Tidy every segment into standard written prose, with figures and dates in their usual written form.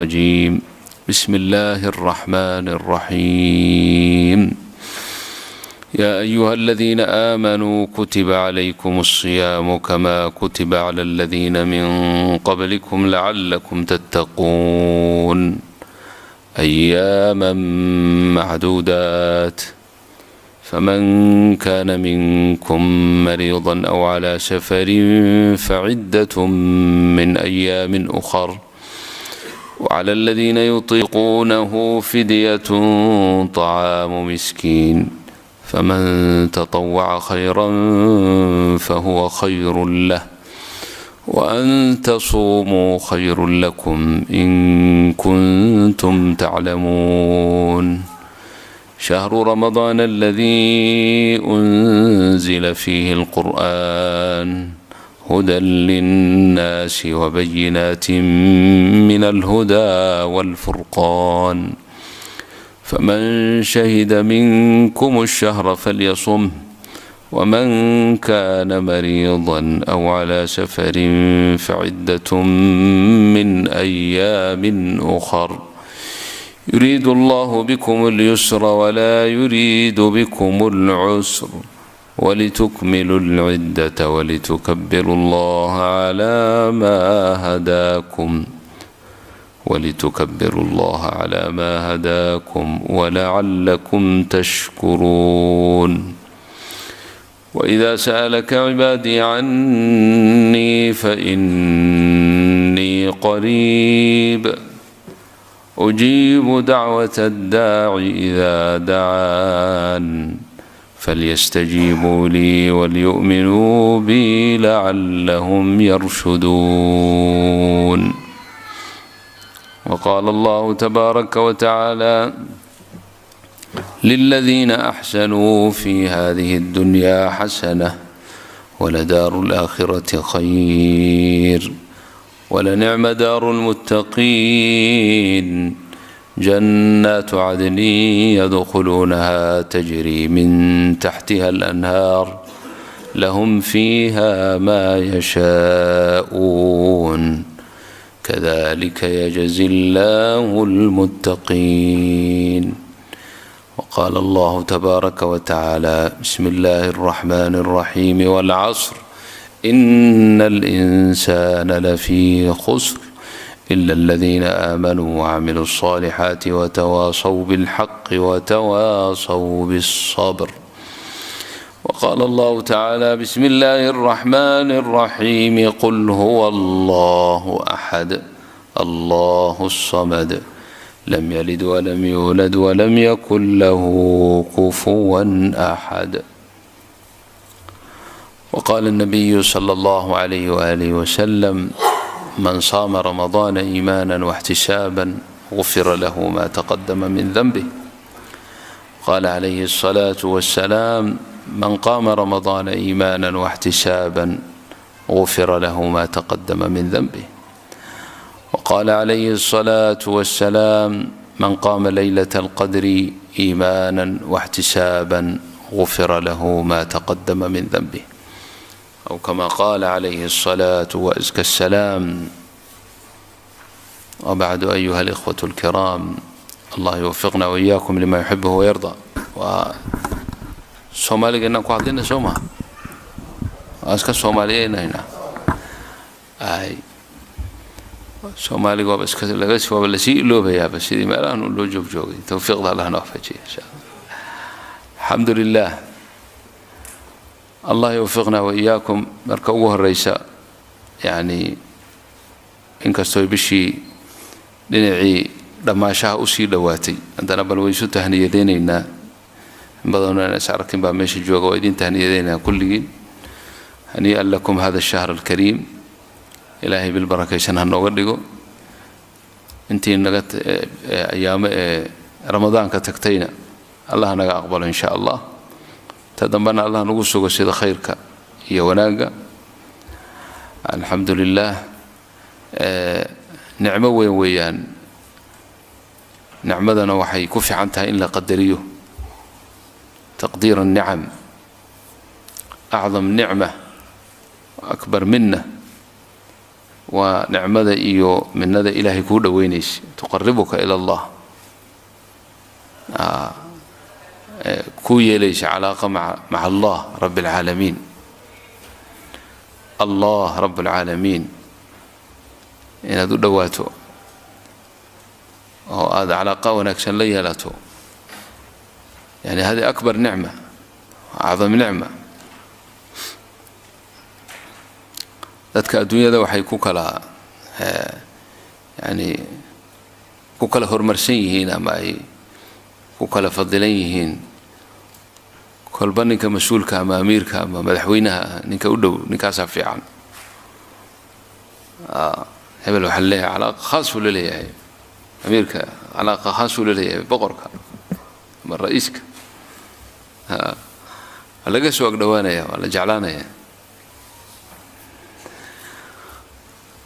الرجيم. بسم الله الرحمن الرحيم. يا أيها الذين آمنوا كتب عليكم الصيام كما كتب على الذين من قبلكم لعلكم تتقون. أياما معدودات، فمن كان منكم مريضا أو على سفر فعدة من أيام أخر، وعلى الذين يطيقونه فدية طعام مسكين، فمن تطوع خيرا فهو خير له، وأن تصوموا خير لكم إن كنتم تعلمون. شهر رمضان الذي أنزل فيه القرآن هدى للناس وبينات من الهدى والفرقان، فمن شهد منكم الشهر فليصمه، ومن كان مريضا أو على سفر فعدة من أيام أخر، يريد الله بكم اليسر ولا يريد بكم العسر، ولتكملوا العدة ولتكبروا الله على ما هداكم، ولتكبروا الله على ما هداكم ولعلكم تشكرون. وإذا سألك عبادي عني فإني قريب، أجيب دعوة الداع إذا دعان، فليستجيبوا لي وليؤمنوا بي لعلهم يرشدون. وقال الله تبارك وتعالى: للذين أحسنوا في هذه الدنيا حسنة، ولدار الآخرة خير، ولنعم دار المتقين. جنات عدن يدخلونها تجري من تحتها الأنهار، لهم فيها ما يشاءون، كذلك يجزي الله المتقين. وقال الله تبارك وتعالى: بسم الله الرحمن الرحيم، والعصر، إن الإنسان لفي خسر، إلا الذين آمنوا وعملوا الصالحات وتواصوا بالحق وتواصوا بالصبر. وقال الله تعالى: بسم الله الرحمن الرحيم، قل هو الله أحد، الله الصمد، لم يلد ولم يولد ولم يكن له كفوا أحد. وقال النبي صلى الله عليه وآله وسلم: من صام رمضان إيمانا واحتسابا غفر له ما تقدم من ذنبه. قال عليه الصلاة والسلام: من قام رمضان إيمانا واحتسابا غفر له ما تقدم من ذنبه. وقال عليه الصلاة والسلام: من قام ليلة القدر إيمانا واحتسابا غفر له ما تقدم من ذنبه، أو كما قال عليه الصلاة وأزكى السلام. وبعد، أيها الإخوة الكرام، الله يوفقنا وإياكم لما يحبه ويرضى. Waa Soomaaliga inaan ku hadlayna, soo maha? Waan iska Soomaaliyeynaynaa. Ay, Soomaaliga waaba iska laga waaba lasii iloobayaaba sidii meelahan uu loo joogjoogay. Towfiiqda Allahna waafajiya, insha Allah. Alxamdu lilah, Allah yuwaffiqna wa iyaakum. Marka ugu horeysa, yacni, inkastoo bishii dhinacii dhammaashaha usii dhowaatay, haddana bal waysu tahniyadeynaynaa. In badanoo aan is arkin baa meesha jooga. Waa idin tahniyadeynaynaa kulligiin. هنيئا لكم هذا الشهر الكريم. Ilaahay bil barakaysan ha nooga dhigo. Intii naga ayaamo ee Ramadaanka tagtayna, Allah naga aqbalo, insha Allah. Ta dambena Allah nagu sugo sida khayrka iyo wanaagga. Alxamdu lilah, nicmo weyn weeyaan. Nicmadana waxay ku fiican tahay in la qadariyo. تقدير النعم أعظم نعمة، أكبر منة. Waa nicmada iyo minada Ilaahay kuu dhoweynaysa, tuqaribuka ila Allah, kuu yeelaysa calaaqa maca Allah rabbi alcaalamiin. Allah rabb alcaalamiin inaad u dhowaato oo aada calaaqa wanaagsan la yeelato, yani hadi akbar nicma, acdam nicma. Dadka adduunyada waxay ku kala yani ku kala horumarsan yihiin ama ay ku kala fadilan yihiin kolba ninka mas-uulka ama amiirka ama madaxweynaha, ninka u dhow, ninkaasaa fiican. Hebel waxaa laleeyahay calaaqa khaas uu la leeyahay amiirka, calaaqa khaas uu la leeyahay boqorka ama ra-iiska, waa laga soo agdhowaanaya, waa la jeclaanaya.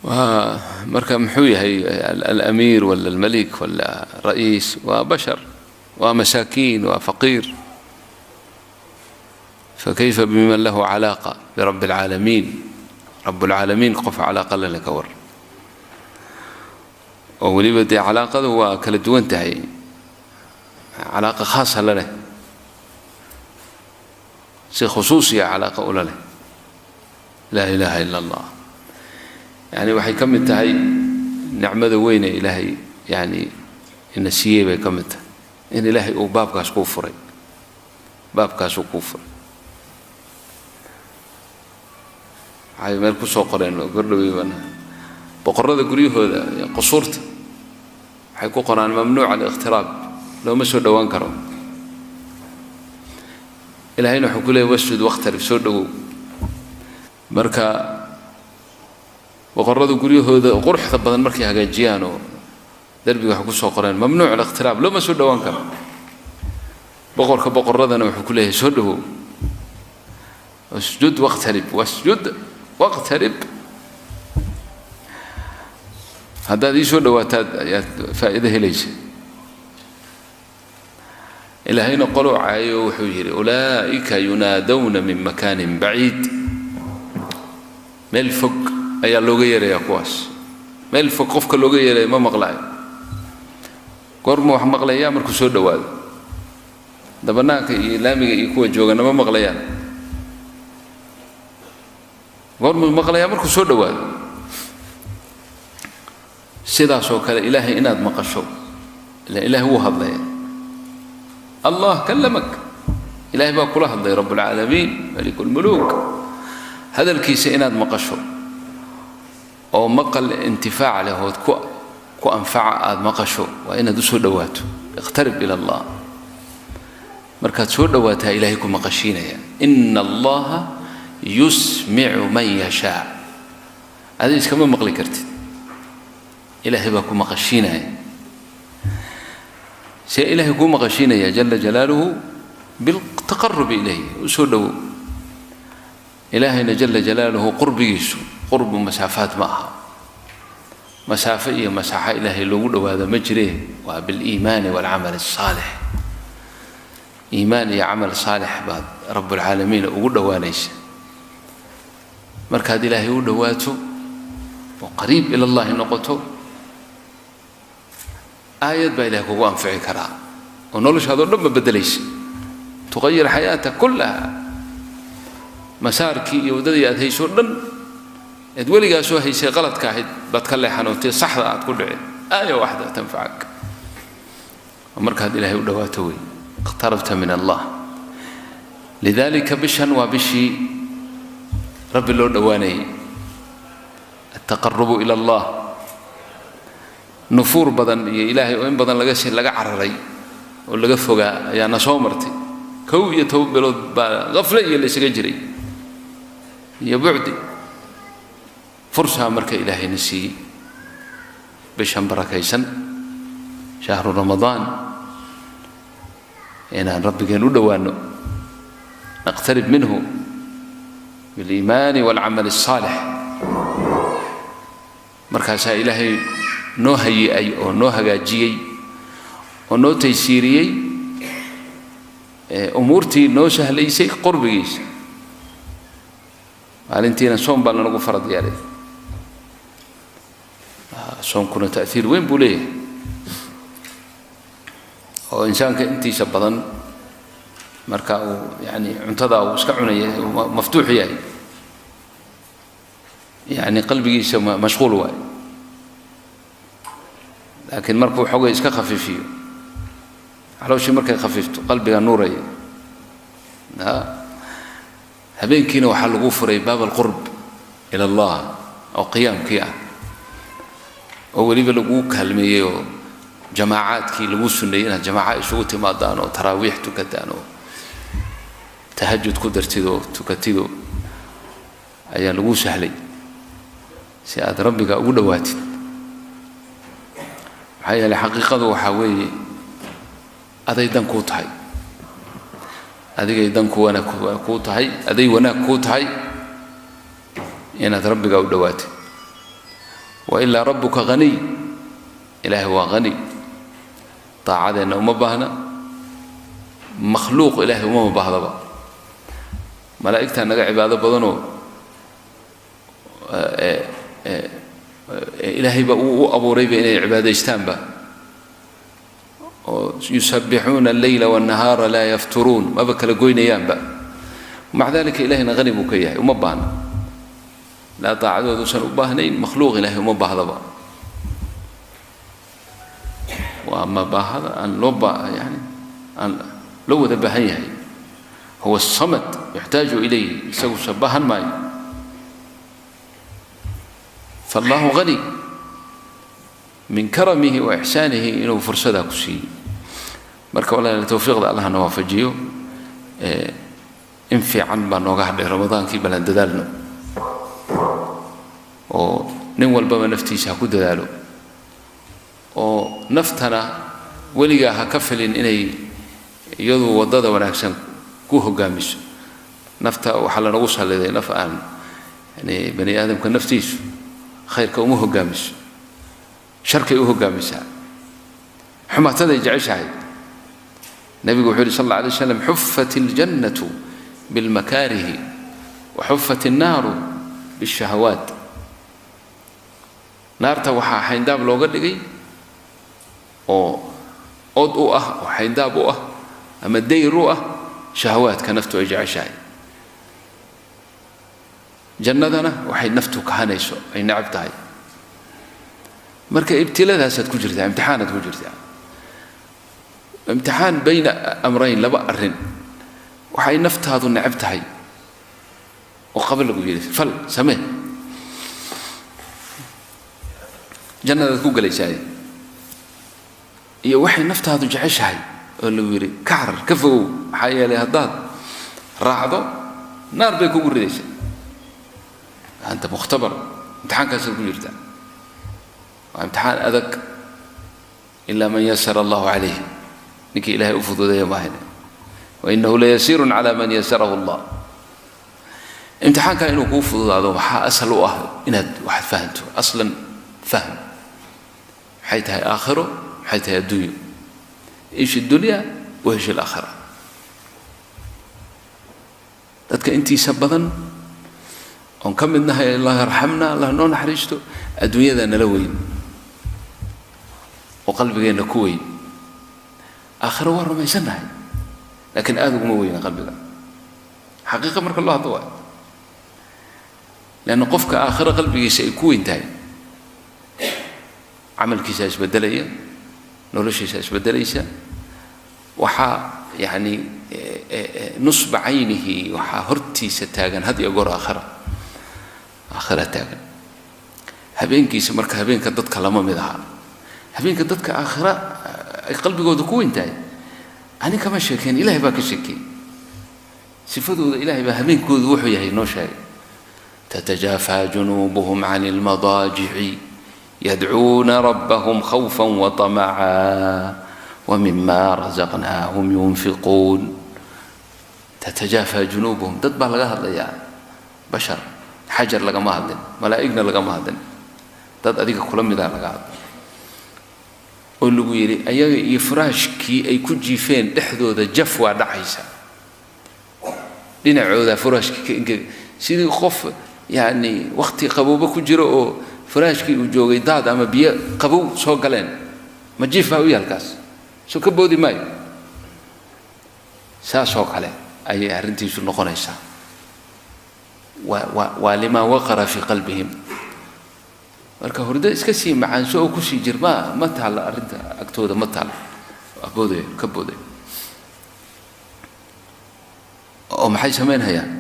Waa marka muxuu yahay alamiir wala almalik wala ra'iis? Waa bashar, waa masaakiin, waa faqiir. Fakayfa biman lahu calaaqa birabbi alcaalamiin? Rabb alcaalamiin qof calaaqa leh ka war, oo weliba dee calaaqadu waa kala duwan tahay, calaaqa khaasa la leh, si khusuusiya calaaqa ula leh. Laa ilaaha ila Allah. Yani waxay ka mid tahay nicmada weyn ee Ilaahay yani ina siiyey bay ka mid tahay in Ilaahay uu baabkaas kuu furay, baabkaasuu kuu furay. Waxay meel kusoo qoreen gordhowey boqorrada guryahooda iyo qusuurta waxay ku qoraan mamnuuc aliqtiraab, looma soo dhowaan karo. Ilaahayna wuxuu ku leeyay wasjud waqtarib, soo dhowow. Marka boqorrada guryahooda quruxda badan markay hagaajiyaan oo derbiga waxay kusoo qoreen mamnuuc aliqtiraab, looma soo dhowaan karo. Boqorka boqorradana wuxuu ku leeyahay soo dhowow, wasjud waqtarib, wasjud waqtarib. Haddaad ii soo dhowaataad ayaad faa'iido helaysa. Ilaahayna qoluu caayo, wuxuu yidhi ulaa'ika yunaadawna min makaanin baciid. Meel fog ayaa looga yeerayaa kuwaas. Meel fog qofka looga yeeraya ma maqlaayo. Goorma wax maqlayaa? Markuu soo dhowaado. Dabanaanka iyo laamiga iyo kuwa joogana ma maqlayaan. Goormuu maqlayaa? Markuu soo dhowaado. Sidaasoo kale Ilaahay inaad maqasho, ila Ilaahay wuu hadlaya. Allah kallamak, Ilahay baa kula hadlay, rabbulcaalamiin, malikulmuluuk. Hadalkiisa inaad maqasho oo maqal intifaac leh ood ku anfaca aada maqasho, waa inaad u soo dhowaato. Iqtarib ila Allah. Markaad soo dhowaataa Ilaahay ku maqashiinaya. Ina Allaha yusmicu man yashaa. Adiga iskama maqli kartid, Ilaahay baa ku maqashiinaya. See Ilaahay kuu maqashiinaya jala jalaaluhu? Biltaqarubi ilayh, u soo dhowow. Ilaahayna jala jalaaluhu qurbigiisu qurbu masaafaat ma aha. Masaafo iyo masaaxo Ilaahay loogu dhowaado ma jiree, waa biliimaani waalcamal asaalix. Iimaan iyo camal saalix baad rabbulcaalamiin ugu dhowaanaysa. Markaad Ilaahay u dhowaato oo qariib ila Allahi noqoto, aayad baa Ilahay kugu anfici karaa oo noloshaadoo dhan ba beddelaysa, tuqayir xayaata kullaha. Masaarkii iyo waddadii aad hayso dhan eed weligaa soo haysay qaladka ahayd baad ka leexanootay, saxda aad ku dhici. Aaya waxda tanfacak markaad Ilaahay u dhowaato wey, iqtarabta min Allah. Lidalika bishan waa bishii Rabbi loo dhowaanayay, altaqarubu ila Allah. Nufuur badan iyo Ilaahay oo in badan laga cararay oo laga fogaa ayaa na soo martay. 11 bilood baa qafle iyo la isaga jiray iyo bucdi. Fursaa marka Ilaahayna siiyey bishan barakaysan, shahru Ramadaan, inaan Rabbigeen u dhowaanno, naqtarib minhu biliimaani waalcamal asaalix. Markaasaa Ilaahay noo hayi-ay oo noo hagaajiyey oo noo taysiiriyey umuurtii noo sahlaysay qurbigiisa. Maalintiina soom baa lanagu farad yeelay. Soonkuna ta'hiir weyn buu leeyahay, oo insaanka intiisa badan marka uu yani cuntada uu iska cunaya, maftuux yahay, yani qalbigiisa mashquul waay. Laakiin markuu xogay iska khafiifiyo, calooshii markay khafiifto, qalbiga nuuraya. Habeenkiina waxaa lagu furay baab alqurb ila Allah oo qiyaamkii ah, oo weliba laguu kaalmeeyey, oo jamaacaadkii lagu suneeyey inaad jamaaca isugu timaadaan oo taraawiix tukataan oo tahajud ku dartid oo tukatido ayaa laguu sahlay si aad Rabbiga ugu dhowaatid. Maxaa yeeley, xaqiiqadu waxaa weeye aday dan kuu tahay, adigay danku wanaag kuu tahay, aday wanaag kuu tahay inaad Rabbiga u dhowaatid. Wailaa rabbuka haniy, Ilaahay waa hani, daacadeenna uma baahna. Makhluuq Ilaahay umama baahdaba. Malaa'igtaa naga cibaado badanoo Ilaahayba uu u abuurayba inay cibaadaystaanba, oo yusabbixuuna alleyla wannahaara laa yafturuun, maba kala goynayaanba. Maca dalika Ilahayna hani buu ka yahay, uma baahna. Laa daacadooduusan u baahnayn, makhluuq Ilahay uma baahdaba. Waa ma baahada aan loo ba yani aan loo wada baahan yahay. Huwa asamad, yuxtaaju ilayhi, isagusa baahan maayo. Faallahu hani min karamihi wa ixsaanihi inuu fursadaa ku siiyey. Marka walaal, tawfiiqda Allahna waafajiyo. In fiican baa nooga hadhay Ramadaankii, balan dadaalno oo nin walbaba naftiisa ha ku dadaalo, oo naftana weligaa ha ka filin inay iyadu waddada wanaagsan ku hoggaamiso. Nafta waxaa lanagu salliday naf aan yani bani aadamka naftiisu khayrka uma hoggaamiso, sharkay u hoggaamisaa, xumaataday jeceshahay. Nebigu wuxuu yidhi sal alla alay slam: xufat iljannatu bilmakaarihi wa xufat innaaru bishahawaat. Naarta waxaa xayndaab looga dhigay oo od u ah oo xayndaab u ah ama dayr u ah shahawaadka naftu ay jeceshahay. Jannadana waxay naftu kahanayso, ay necab tahay. Marka ibtiladaasaad ku jirtaa, imtixaanaad ku jirtaa, imtixaan bayna amrayn, laba arrin: waxay naftaadu necab tahay oo qaba lagu yidhi, fal, samee, jannadaad ku gelaysaay, iyo waxay naftaadu jeceshahay oo lagu yidhi ka carar, ka fogow, maxaa yeelay haddaad raacdo naar bay kugu ridaysaa. Anta mukhtabar, imtixaankaasaad ku jirtaa, waa imtixaan adag, ilaa man yasara Allahu calayh, ninkii Ilahay u fududeeya maahane. Wainahu layasiirun cala man yasarahu Allah. Imtixaankaa inuu kuu fududaado waxaa asal u ah inaad waxaad fahanto aslan. Fahm maxay tahay aakhiro, maxay tahay adduunyo, ish dunya wa ish alaakhira. Dadka intiisa badan oon ka mid nahay, Allah yarxamna, Allah noo naxariisto, adduunyadaa nala weyn oo qalbigeenna ku weyn. Aakhiro waa rumaysannahay, laakiin aada uguma weyna qalbiga, xaqiiqa marka loo hadlo waay. Leanna qofka aakhiro qalbigiisa ay ku weyn tahay, camalkiisaa isbedelaya, noloshiisaa isbedelaysa. Waxaa yacni nusba caynihi, waxaa hortiisa taagan had iyo goor aakhira, aakhira taagan. Habeenkiisa marka habeenka dadka lama mid aha. Habeenka dadka aakhira ay qalbigooda ku weyn tahay, ani kama sheekeen, Ilahay baa ka sheekeeyey sifadooda. Ilahay baa habeenkoodu wuxuu yahay noo sheegay: tatajaafaa junuubuhum can ilmadaajici yadcuuna rabbahum khawfa waطamaca wmima razaqnaahum yunfiquun. Tatajaafaa junuubuhum, dad baa laga hadlayaa, bashar, xajar lagama hadlin, malaa'igna lagama hadlin, dad adiga kula midaa laga hadlay, oo lagu yidhi ayaga iyo furaashkii ay ku jiifeen dhexdooda jaf waa dhacaysa, dhinacooda furaashkii ka engega, sidii qof yacni wakhti qaboobo ku jiro oo Furaashkii uu joogay daad ama biyo qabow soo galeen, ma jiif baa u yaalkaas? Soo ka boodi maayo. Saasoo kale ayay arrintiisu noqonaysaa. Waa limaa waqara fii qalbihim. Marka hurdo iska sii macaanso oo kusii jir ma taalla arrinta agtooda, ma taalla. Waa boodaya, ka boodaya. Oo maxay samaynhayaan?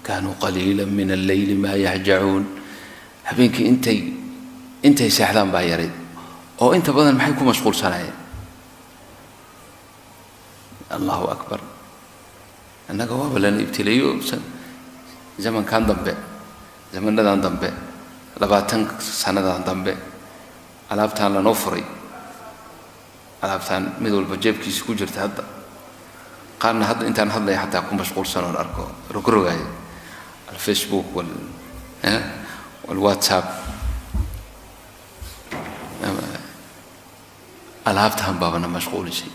Kaanuu qaliila min alleyli maa yahjacuun. Habeenkii intay seexdaan baa yarayd, oo inta badan maxay ku mashquulsanaayeen? Allahu akbar. Annaga waaba lana ibtileeyo zamankan dambe, zamanadan dambe, 20 sanadan dambe, alaabtaan lanoo furay, alaabtaan mid walba jeebkiisa ku jirta hadda. Qaarna hadda intaan hadlaya xataa ku mashquulsan oon arko rogrogaya alfacebook walwhatsapp. Alaabtaan baabana mashquulisay.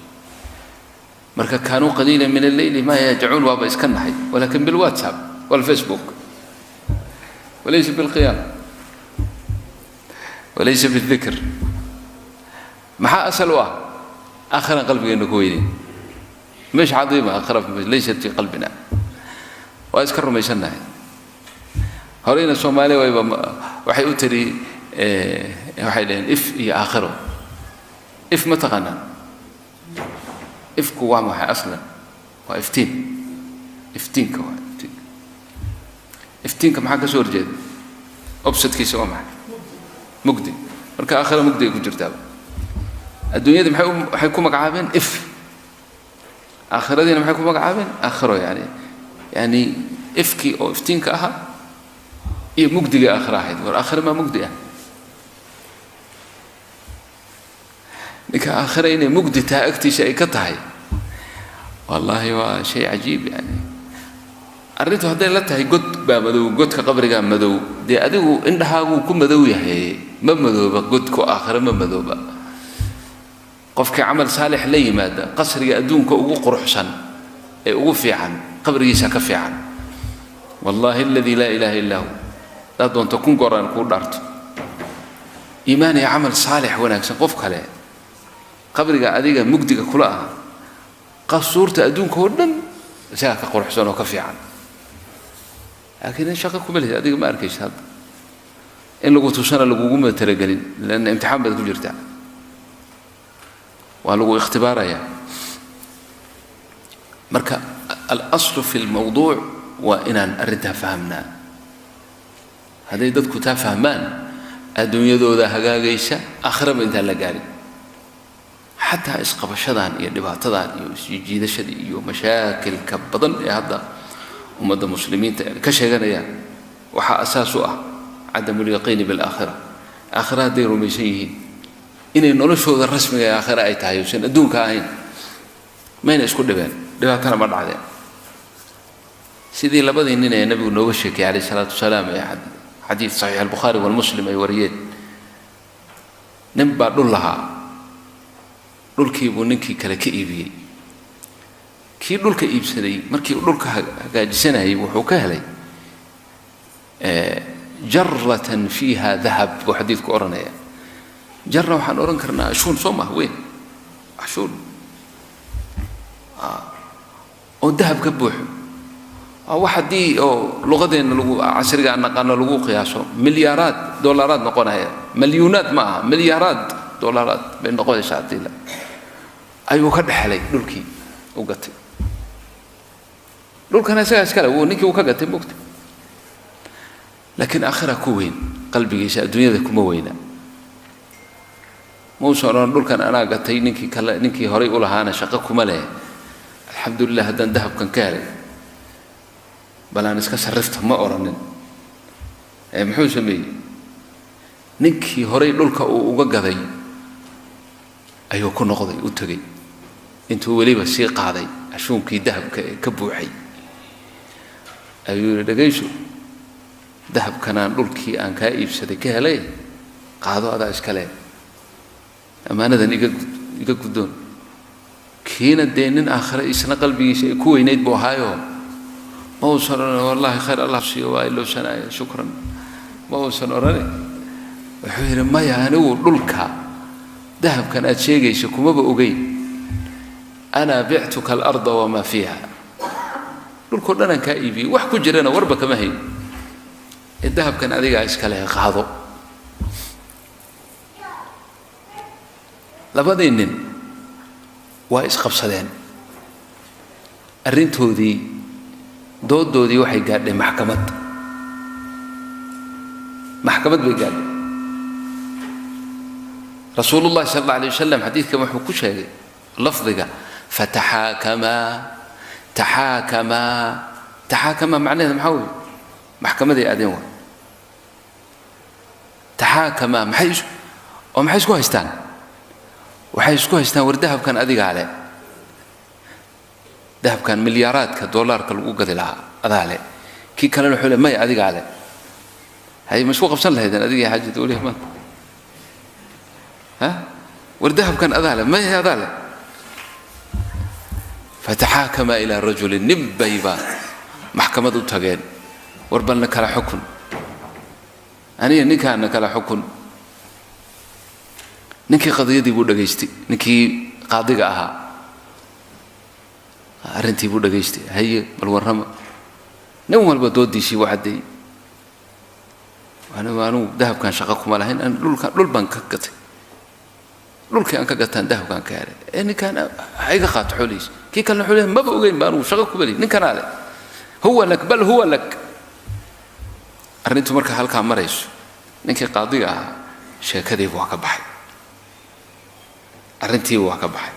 Marka kaanuu qaliila min alleyli maa yahjacuun waaba iska naxay, walakin bilwhatsapp walfacebook, walaysa bilqiyaam, walaysa bildikr. Maxaa asal u ah? Aakhiran qalbigeenna ku weyneyn, mesh cadiima aakhira laysat fi qalbina. Waa iska rumaysannahay. Horeyna Soomaaliya wayba waxay u tiri, waxay dhaheen if iyo aakhiro. If ma taqaanaan? Ifku waa maxay aslan? Waa iftiin. Iftiinka waa iftiinka. Iftiinka maxaa ka soo horjeeda? Oppositekiisa waa maxay? Mugdi. Marka aakhira mugdi ay ku jirtaaba. Adduunyada maxay waxay ku magacaabeen if, aakhiradiina maxay ku magacaabeen? Aakhiro. Yani ifkii oo iftiinka ahaa iyo mugdigii aakhira ahayd. War aakhira maa mugdi ah? Ninka aakhira inay mugdi tahay agtiisa ay ka tahay, wallaahi waa shay cajiib. Yani arrintu hadday la tahay god baa madow, godka qabrigaa madow, dee adigu indhahaaguu ku madow yahay. Ma madooba godku, aakhira ma madooba. Qofkii camal saalix la yimaada, qasriga adduunka ugu quruxsan ee ugu fiican qabrigiisa ka fiican. Wallaahi aladii laa ilaaha illaa hu, haddaad doonto 1000 goor aan kuu dhaarto, iimaan iyo camal saalix wanaagsan qof kale, qabriga adiga mugdiga kula ah, qasuurta adduunka oo dhan isagaa ka quruxsan oo ka fiican. Laakiin shaqo kuma lihid, adiga ma arkaysa hadda. In lagu tusana laguguma talagelin, leanna imtixaan baad ku jirtaa, waa lagu ikhtibaarayaa. Marka alaslu fi lmawduuc waa inaan arrintaa fahamnaa. Hadday dadku taa fahmaan, adduunyadooda hagaagaysa, aakhiraba intaan la gaarin. Xataa isqabashadan iyo dhibaatadan iyo isjiidashada iyo mashaakilka badan ee hadda ummadda muslimiinta ka sheeganayaan, waxaa asaas u ah cadamu lyaqiini bilaakhira. Aakhira hadday rumaysan yihiin inay noloshooda rasmiga ee aakhira ay tahay, usan adduunka ahayn, mayna isku dhibeen, dhibaatana ma dhacdeen. Sidii labadii nin ee nabigu nooga sheekayay calayhi salaatu wasalaam ee xadiid saxiix albukhaari walmuslim ay wariyeen, nin baa dhul lahaa. Dhulkii buu ninkii kale ka iibiyey. Kii dhulka iibsaday markii uu dhulka hagaajisanayay, wuxuu ka helay jaratan fiiha dahab, buu xadiidku odhanaya. Jara waxaan odhan karnaa ashuun, soo maha? Weyn ashuun oo dahab ka buuxo. Waa wax haddii oo luqadeenna lagu casriga aan naqaano lagu qiyaaso milyaaraad doolaraad noqonaya. Milyuunaad ma aha, milyaaraad doolaraad bay noqonaysaa haddii la ayuu ka dhexelay dhulkii u gatay. Dhulkana isagaa iskale, wuu ninkii uu ka gatay mogta, laakiin aakhira ku weyn qalbigiisa, adduunyada kuma weyna. Mausan odhan dhulkan anaa gatay, ninkii kale, ninkii horay u lahaana shaqo kuma leh, alxamdulilah haddaan dahabkan ka helay, bal aan iska sarrifta, ma odhanin. Ee muxuu sameeyey? Ninkii horay dhulka uu uga gaday ayuu ku noqday, u tegey, intuu weliba sii qaaday ashuunkii dahabka ee ka buuxay, ayuu yidhi: dhegayso, dahabkanaan dhulkii aan kaa iibsaday ka helay, qaado, adaa iska leh, ammaanadan iga guddoon. Kiina dee nin aakhire isna qalbigiisa ay ku weynayd buu ahaayo, ma uusan odhan wallaahi khayr allah siiyo, waa ilowsanaayo, shukran, ma uusan odhane. Wuxuu yidhi maya, anigu dhulka dahabkan aad sheegayso kumaba ogeyn. Ana bictuka alarda wamaa fiiha, dhulkao dhan aan kaa iibiyey, wax ku jirana warba kama hayn, ee dahabkan adigaa iskale qaado. Labadii nin waa isqabsadeen, arrintoodii dooddoodii waxay gaadhay maxkamad, maxkamad bay gaadhay. Rasuulullahi sala alla alay wasalam xadiidkan wuxuu ku sheegay lafdiga fataxaakamaa, taxaakamaa, taxaakamaa macnaheeda maxaa weeye? Maxkamaday aadeen waay. Taxaakamaa maxay oo maxay isku haystaan? Waxay isku haystaan war dahabkan adigaa le, dahabkan milyaaraadka doolaarka lagu gadi lahaa adaa le. Kii kalena wuxuu le maya adigaa le. Hay ma isku qabsan lahaydeen adiga xaaji dawlihi maanta? Ha, war dahabkan adaa le, maya adaa le. Fataxaakamaa ilaa rajulin, nin bayba maxkamad u tageen, war balna kala xukun, aniga ninkaana kala xukun. Ninkii qadiyadii buu dhegaystay, ninkii qaadiga ahaa arrintii buu dhegaystay. Haye bal warrama, nin walba doodiisii buu caddeeyey. Anigu dahabkan shaqo kuma lahayn, dhulkan dhul baan ka gatay, dhulkii aan ka gataan dahabkaan ka helay, ee ninkaan ha iga qaato xoolihiisa. Kii kalena wuxuu leeyahay maba ogeyn ba anigu shaqo kuma lihi, ninkanaa leh, huwa lak bal huwa lak. Arrintu marka halkaa marayso, ninkii qaadiga ahaa sheekadiiba waa ka baxay, arrintiiba waa ka baxay,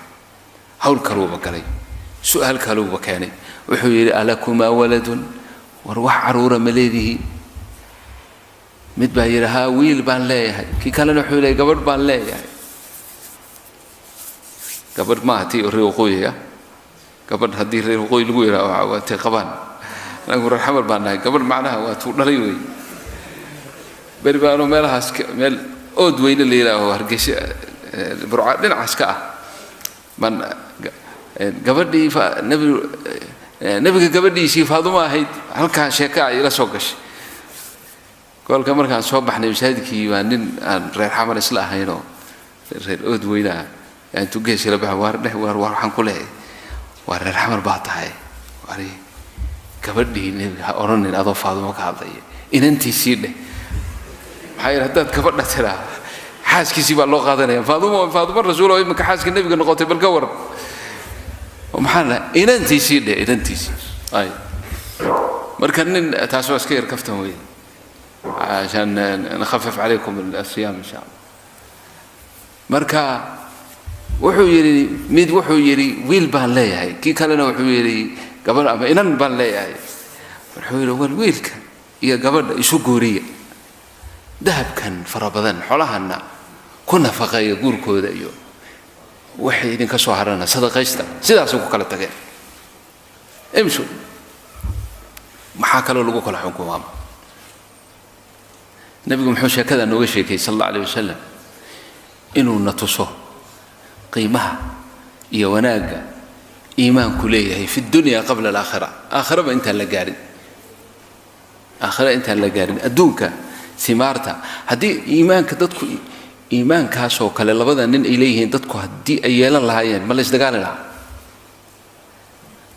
hawl kaluuba galay, su'aal kaluuba keenay. Wuxuu yidhi alakumaa waladun, war wax carruura ma leedihiin? Mid baa yidhi haa wiil baan leeyahay. Kii kalena wuxuu leeyahay gabadh baan leeyahay. Gabadh maaha tii reer waqooyi ah, gabadh haddii reer waqooyi lagu yidhaha waa tii qabaan, anagu reer xamar baan nahay. Gabadh macnaha waa tuu dhalay wey. Beri baanu meelahaas meel ood weyne la yidhaaho Hargeysa Burca dhinacaas ka ah baan gabadhii nebiga gabadhiisii Faaduma ahayd halkaa sheeka ay ila soo gashay. Goolka markaan soo baxnay masaajidkii baa nin aan reer xamar isla ahaynoo reer ood weyne ah intuu gees ila baxa, waar dheh, waar waxaan ku leeyahay waa reer xamar baa tahay, wari gabadhii nebiga ha odhanin adoo Faaduma ka hadlaya, inantiisii dheh. Maxaa yeele haddaad gabadha tiraa xaaskiisii baa loo qaadanaya. Faaduma, Faaduma rasuul oo iminka xaaska nebiga noqotay, bal ka waran. Maxaa la inantiisii dheh, inantiisii. Ay marka nin taas waa iska yar kaftan weeye, عشان نخفف عليكم الصيام إن شاء الله. Marka wuxuu yidhi mid wuxuu yidhi wiil baan leeyahay, kii kalena wuxuu yidhi gabadh ama inan baan leeyahay. Wuxuu yidhi war wiilka iyo gabadha isu guuriya, dahabkan fara badan xoolahanna ku nafaqeeya guurkooda, iyo waxay idinka soo harana sadaqaysta. Sidaasay ku kala tageen. Imshu maxaa kaloo lagu kala xukumaa? Nebigu muxuu sheekadaa nooga sheekayey sal alla alayh wasalam? Inuu na tuso qiimaha iyo wanaagga iimaanku leeyahay fi dunya qabla alaakhira. Aakhiraba intaan la gaarin, aakhira intaan la gaarin, adduunka simaarta haddii iimaanka dadku iimaankaasoo kale labada nin ay leeyihiin dadku haddii ay yeelan lahaayeen, ma la isdagaali lahaa?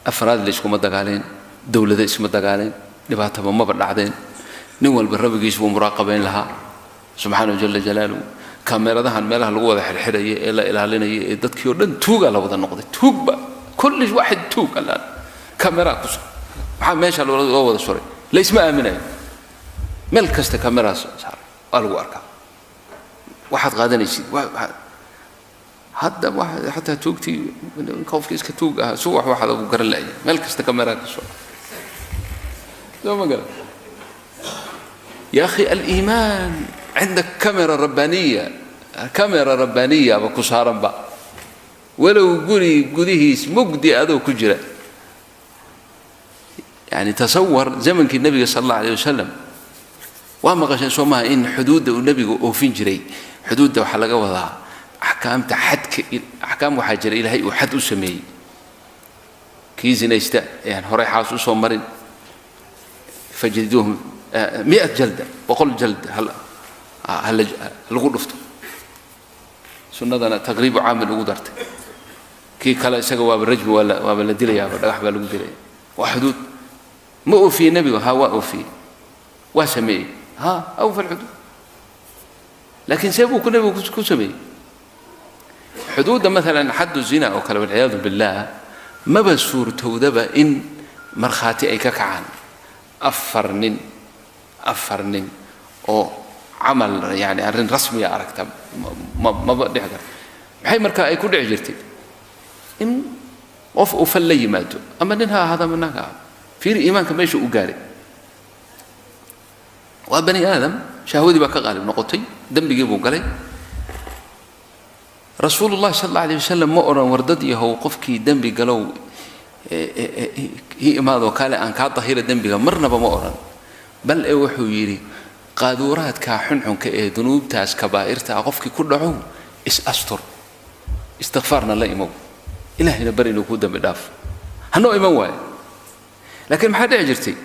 Afraad la iskuma dagaaleen, dowlado isma dagaaleen, dhibaataba maba dhacdeen. Nin walba rabbigiis buu muraaqabayn lahaa subxaanahu jala jalaaluhu. Kaameeradahan meelaha lagu wada xirxiraya ee la ilaalinaya ee dadkii oo dhan tuugaa la wada noqday, tuugba kulli waaxid tuug allaan kameraa ku maxaa meesha loo wada suray? La isma aaminayo, meel kasta kameraa saaray waa lagu arkaa waxaad qaadanaysid. Hadda xataa tuugtii qofkii iska tuug ahaa subax waxaad ugu garan la'aya, meel kasta kameraa ka soo soo ma garan. يا أخي الإيمان عندك كاميرا ربانية، كاميرا ربانية بكسارا با، ولو قولي قوليهيس مجدي أدو كجرة. يعني تصور زمن النبي صلى الله عليه وسلم وما قشن سوما إن حدود النبي أوفين جري حدود وحلقة وضع أحكام تحد أحكام وحجر إلهي وحد أسمي كيزنا يست يعني هراي حاسو صومرين فجلدوهم 100 جلدة 100 جلدة. هلا Hala lagu dhufto. Sunnadana taqriibu caamil ugu dartay. Kii kale isaga waaba rajmi, waaba la dilayaaba, dhagax baa lagu dilaya. Waa xuduud. Ma oofiyey nebigu? Ha, waa oofiyey, waa sameeyey. Ha, awfa alxuduud. Laakiin see buu ku nebigu ku sameeyey xuduudda? Maalan xaddu zina oo kale, walciyaadu billah, maba suurtowdaba in markhaati ay ka kacaan afar nin, afar nin oo camal, yani arrin rasmiya aragta, maba dhici karto. Maxay marka ay ku dhici jirtay? In qof uu fal la yimaado, ama nin ha ahaado ama naag ha ahaado. Fiiri iimaanka meesha uu gaaray. Waa bani aadam, shahwadii baa ka qaalib noqotay, dembigii buu galay. Rasuulullahi sal alla alayh wasalam ma odhan: "War dad yahow, qofkii dembi galow ii imaadoo kaale aan kaa dahira dembiga." Marnaba ma odhan. Bal ee wuxuu yidhi: "Qaaduuraadkaa xunxunka ee dunuubtaas kabaa'irta ah qofkii ku dhacow, is astur, istikfaarna la imow, ilaahayna bari inuu kuu dembi dhaafo, hanoo iman waayo." Laakiin maxaa dhici jirtay?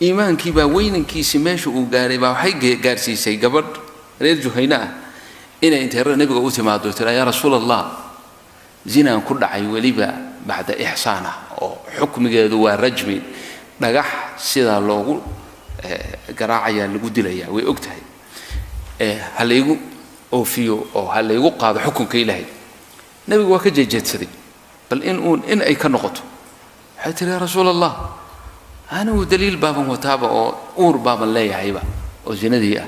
Iimaankii baa weynankiisii meesha uu gaaray baa waxay gaarsiisay gabadh reer Juhayne ah inay intay nebiga u timaado tiraa: "Yaa Rasuul Allah, zinaan ku dhacay, weliba bacda ixsaan ah, oo xukmigeedu waa rajmi, dhagax sidaa loogu garaacayaa, lagu dilayaa, way og tahay. Ha laygu oofiyo oo ha laygu qaado xukunka Ilaahay." Nebigu waa ka jeejeedsaday bal in uun in ay ka noqoto. Waxay tihi: "Yaa Rasuul Allah, anigu daliil baaban wataaba oo uur baaban leeyahayba oo zinadii ah."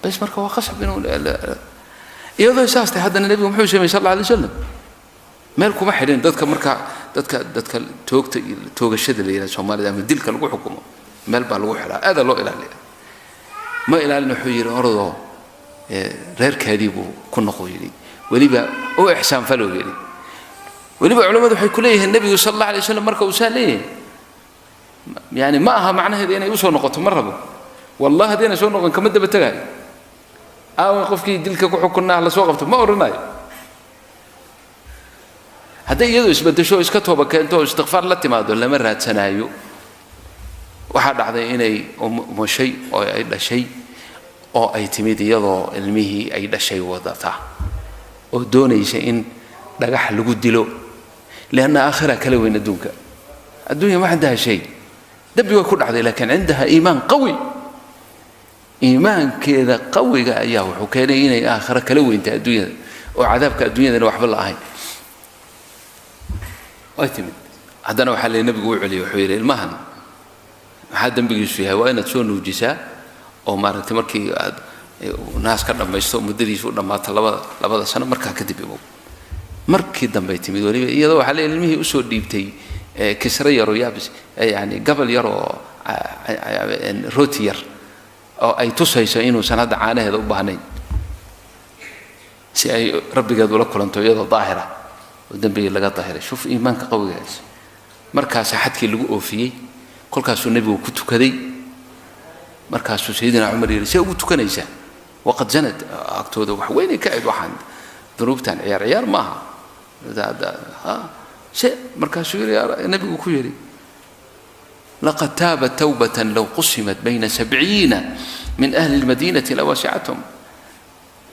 Bas marka waa qasab inuu iyadoo saas tahay haddana nebigu muxuu sameeyey sal alla alay wasalam? Meel kuma xidhin dadka. Marka dadka toogta iyo toogashada la yidhaha Soomaalida ama dilka lagu xukumo, meel baa lagu xidhaa, aadaa loo ilaaliya. Ma ilaalin. Wuxuu yidhi: "Orodoo reerkaadii," buu ku noqo yidhi, "weliba u ixsaan falow," yidhi. Weliba culimmadu waxay ku leeyihiin, nebigu sal alla alay wasalam marka uu saa leeyahay, yani ma aha macnaheedu inay usoo noqoto ma rabo. Wallahi haddayna soo noqon, kama daba tegaayo. Aawan qofkii dilka ku xukunnaa la soo qabto ma odhanayo. Hadday iyadu isbedesho, iska tooba keento oo istikfaar la timaado, lama raadsanaayo. Waxaa dhacday inay umushay oo ay dhashay, oo ay timid iyadoo ilmihii ay dhashay wadata oo doonaysa in dhagax lagu dilo, lianna aakhira kala weyn adduunka. Adduunya ma cindaha shay. Dembi way ku dhacday, laakiin cindaha iimaan qawi. Iimaankeeda qawiga ayaa wuxuu keenay inay aakhiro kala weyntahay adduunyada, oo cadaabka adduunyadana waxba la ahayn. Way timid haddana. Waxaa la nebigu u celiyay, wuxuu yidhi: "Ilmahan maxaa dembigiisu yahay? Waa inaad soo nuujisaa oo maaragtay markii aad naas ka dhammaysto, muddadiisu u dhammaato, labada sano, markaa kadib imow." Markii dambay timid, weliba iyadoo waxaa le ilmihii usoo dhiibtay kisro yaroo yaabis, yani gabal yar oo rooti yar, oo ay tusayso inuusan hadda caanaheeda u baahnayn, si ay rabbigeed ula kulanto iyadoo daahira oo dembigii laga dahiray. Shuf iimaanka qawigaas. Markaasaa xadkii lagu oofiyey. Kolkaasuu nebigu ku tukaday. Markaasuu Sayidina Cumar yidhi: "See ugu tukanaysaa waqad zanad?" Agtooda wax weynay ka ahayd waxaan, dunuubtan ciyaar ciyaar maaha se. Markaasuu yidhi, nebigu ku yidhi: "Laqad taabat tawbatan low qusimat bayna 70 min ahli lmadiinati lawasicathum."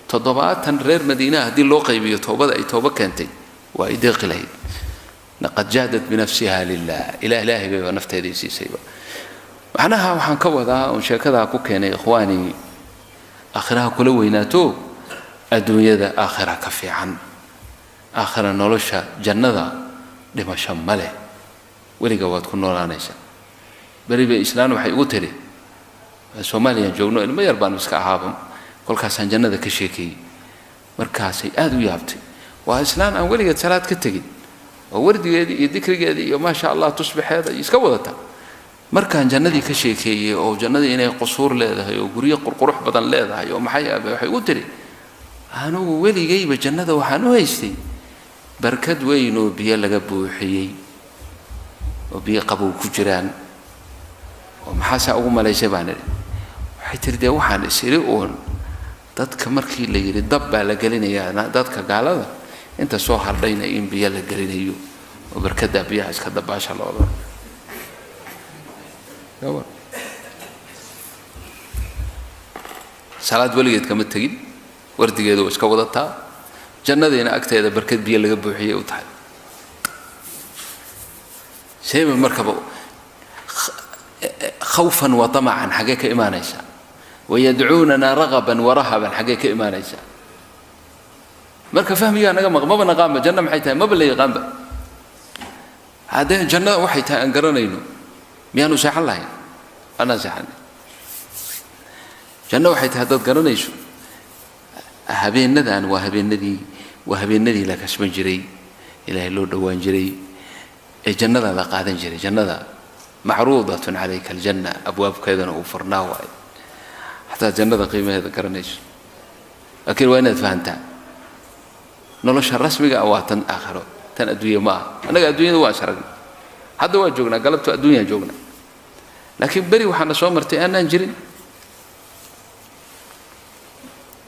70 reer Madiinaha haddii loo qaybiyo toobada ay toobo keentay, waa ay deeqi lahayd. Laqad jaadat binafsiha lilah. Ilah ilaahay bayba nafteedii siisayba. Macnaha waxaan ka wadaa oon sheekadaa ku keenay, ikhwaanii, aakhiraha kula weynaato adduunyada. Aakhira ka fiican. Aakhira nolosha jannada dhimasho ma leh, weliga waad ku noolaanaysaa. Beri bay islaan waxay igu tiri, Soomaaliyaan joogno, ilmo yar baan iska ahaaba, kolkaasaan jannada ka sheekeeyey. Markaasay aada u yaabtay. Waa islaan aan weligeed salaad ka tegin oo wardigeedii iyo dikrigeedii iyo maasha Allah tusbaxeeda iyo iska wadata. Markaan jannadii ka sheekeeyey oo jannadii inay qusuur leedahay oo guryo qurqurux badan leedahay oo maxay abe, waxay ugu tiri: "Anugu weligayba jannada waxaan u haystay barkad weyn oo biyo laga buuxiyey oo biyo qabow ku jiraan." "Oo maxaasaa ugu malaysay?" baan idhi. Waxay tiri: "Dee waxaan is idhi uun dadka markii la yidhi dab baa la gelinayaa dadka gaalada, inta soo hadhayna in biyo la gelinayo oo barkaddaa biyaha iska dabaasha la odhan." Salaad weligeed kama tegin, wardigeedu waa iska wadataa, jannadiina agteeda barkad biyo laga buuxiyey u tahay. Seeba markaba khawfan wa tamacan xaggee ka imaanaysaa? Wayadcuunana ragaban warahaban xaggee ka imaanaysaa? Marka fahmigaa naga maq, maba naqaanba janno maxay tahay, maba la yaqaanba. Haddee jannada waxay tahay aan garanayno, miyaanu seexan lahayn? Anaan seexanay. Janno waxay tahay haddaad garanayso, habeenadan waa habeenadii, waa habeenadii la kasban jiray, Ilaahay loo dhowaan jiray, ee jannada la qaadan jiray. Jannada macruudatun calayka aljanna, abwaabkeedana uu furnaa waayo, xataa jannada qiimaheeda garanayso. Laakiin waa inaad fahantaa nolosha rasmiga ah waa tan aakhiro, tan adduunya ma aha. Annaga adduunyada waan sharagna, hadda waa joognaa, galabtu adduunyaan joognaa, laakiin beri waxaana soo martay aanaan jirin.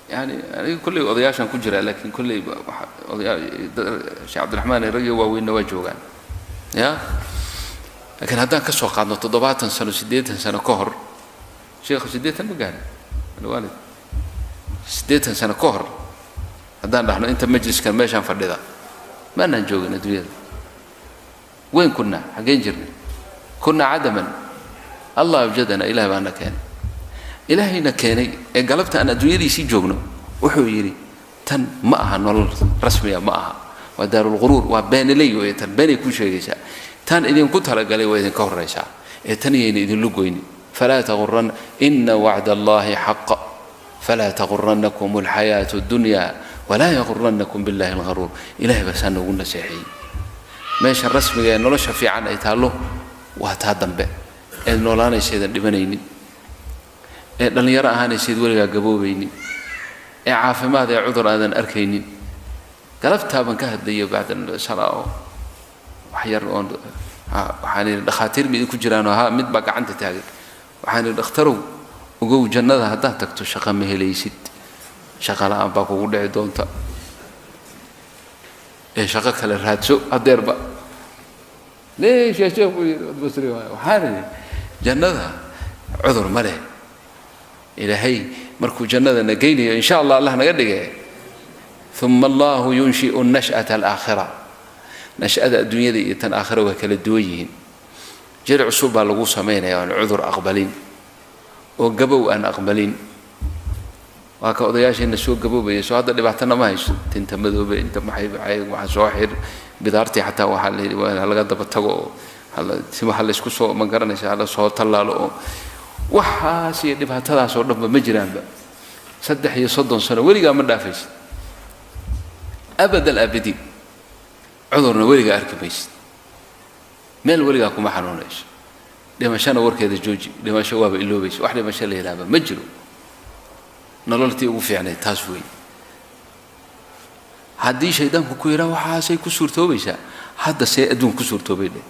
Yani aniga kolley odayaashaan ku jiraa, laakiin kolley odayaa Sheekh Cabdiraxmaan iyo ragga waaweynna waa joogaan ya. Laakiin haddaan ka soo qaadno 70 sano, 80 sano ka hor, sheekhu 80 ma gaarin alwaalid, 80 sano ka hor haddaan dhahno inta majliskan meeshaan fadhida maanaan joogin adduunyada. Weyn kunaa, xaggeen jirnay? Kunaa cadaman, Allah awjadana, Ilaah baana keenay. Ilaahayna keenay ee galabta aan adduunyadiisii joogno, wuxuu yidhi tan ma aha nolol rasmiya, ma aha, waa daarulquruur, waa beenaley wey, tan beenay kuu sheegaysaa. Tan idinku talagalay waa idinka horraysaa, ee tan yayna idinlu goynin. Falaa taquranna, ina wacda allahi xaq, falaa taqurannakum alxayaatu addunya walaa yaqurannakum billahi algharuur. Ilahay baa saa noogu naseexeeyey. Meesha rasmiga ee nolosha fiican ay taallo waa taa dambe, eed noolaanayseedan dhimanaynin, ee dhallinyaro ahaanayseed weligaa gaboobaynin, ee caafimaad ee cudur aadan arkaynin. Galabtaa baan ka hadlayo bacda salaa oo wax yar oon waxaan idhi dhakhaatiir ma idinku jiraanoo? Haa, mid baa gacanta taagay. Waxaan idhi dhakhtarow, ogow jannada haddaad tagto shaqo ma helaysid, shaqa la'aan baa kugu dhici doonta, ee shaqo kale raadso haddeerba. Leesh yaa sheekh, buu yidhi, basri waay. Waxaan idhi jannada cudur ma leh. Ilaahay markuu jannada na geynayo, insha Allah allah naga dhige, uma allahu yunshi'u nash'ata alaakhira. Nash'ada adduunyada iyo tan aakhira waa kala duwan yihiin. Jir cusub baa lagu samaynaya aan cudur aqbalin oo gabow aan aqbalin. Waa ka odayaasheenna soo gaboobaya, soo hadda dhibaatana ma hayso, tinta madoobe inta maxay maxay waxa soo xir, bidaartii xataa waxaa la yidhi waa laga daba tago oo timaha laysku soo, ma garanaysa, hala soo tallaalo, oo waxaas iyo dhibaatadaas oo dhanba ma jiraanba. 33 sano weligaa ma dhaafaysid, abad alaabidiin. Cudurna weligaa arki maysid, meel weligaa kuma xanuunayso. Dhimashana warkeeda jooji, dhimasho waaba iloobaysa, wax dhimasho la yidhahba ma jiro. Nololtii ugu fiicnayd taas weeye. Haddii shaydaanku ku yidhaha waxaasay ku suurtoobaysaa, hadda see adduunka ku suurtoobay dheh?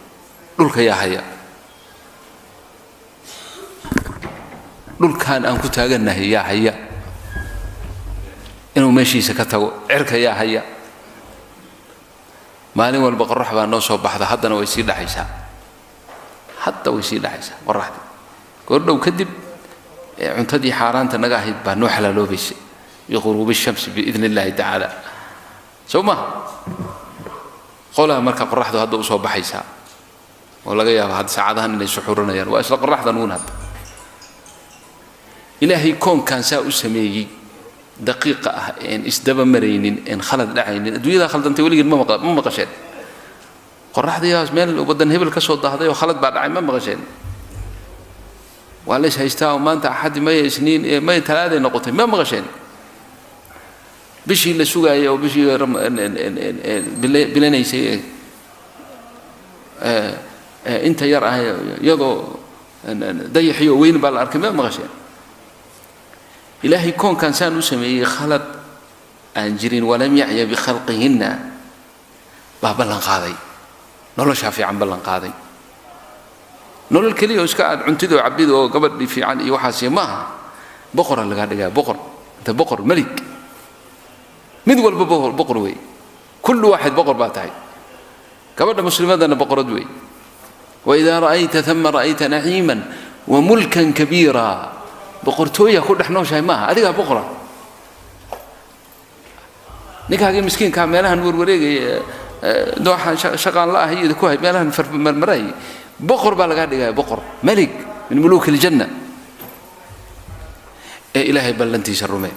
Dhulka yaa haya? Dhulkan aan ku taagannahay yaa haya inuu meeshiisa ka tago? Cirka yaa haya? Maalin walba qorax baa noo soo baxda, haddana way sii dhexaysaa, hadda way sii dhexaysaa qoraxdii. Goordhow kadib cuntadii xaaraanta naga ahayd baa noo xalaaloobaysa biquruubi shamsi biidni illaahi tacaala, soo ma? Qolaa marka qoraxdu hadda usoo baxaysaa oo laga yaaba hadda saacadahan inay suxurinayaan, waa isla qoraxdan uun. Hadda Ilaahay koonkan saa u sameeyey daqiiqa ah, een isdaba maraynin, een khalad dhacaynin, adduunyadaa khaldantay weligeed ma maqasheen? Qoraxdiibaas meel waddan hebel ka soo daahday oo khalad baa dhacay ma maqasheen? Waa lays haystaa oo maanta axaddi maya, isniin maya, talaaday noqotay, ma maqasheen? Bishii la sugaayay oo bishii bilanaysay inta yar ah iyadoo dayaxiyo weyn baa la arkay, ma maqasheen? Ilaahay koonkan saan u sameeyey khalad aan jirin, walam yacya bikhalqihinna, baa ballan qaaday noloshaa fiican, ballan qaaday nolol keliya oo iska aad cuntid oo cabid oo gabadhii fiican iyo waxaasi ma aha. Boqora lagaa dhigaa, boqor inta boqor melig, mid walba boqor weey, kullu waaxid boqor baa tahay. Gabadha muslimadana boqorad weey. Waidaa ra'ayta thumma ra'ayta naciiman wa mulkan kabiira. Boqortooya ku dhex nooshahay maaha, adigaa boqora. Ninkaagii miskiinkaa meelahan warwareegaya, dooxan shaqaan la ah iyo ku hay meelahan marmarayay, boqor baa lagaa dhigaya, boqor, malik min muluuk aljanna. Ee Ilaahay ballantiisa rume,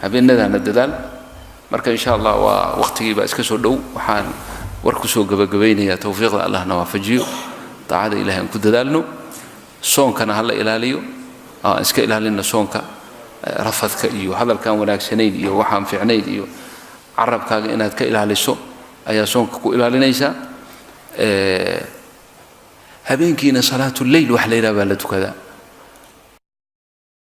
habeenadaana dadaal. Marka insha Allah waa waqtigii baa iska soo dhow. Waxaan war kusoo gabagabaynayaa, tawfiiqda Allahna waafajiyo, daacada Ilahay aan ku dadaalno, soonkana ha la ilaaliyo, aan iska ilaalino soonka rafadka iyo hadalkaan wanaagsanayn iyo waxaan fiicnayn, iyo carabkaaga inaad ka ilaaliso ayaa soonka ku ilaalinaysaa. Habeenkiina salaatuleyl wax la yidhaha baa la tukadaa.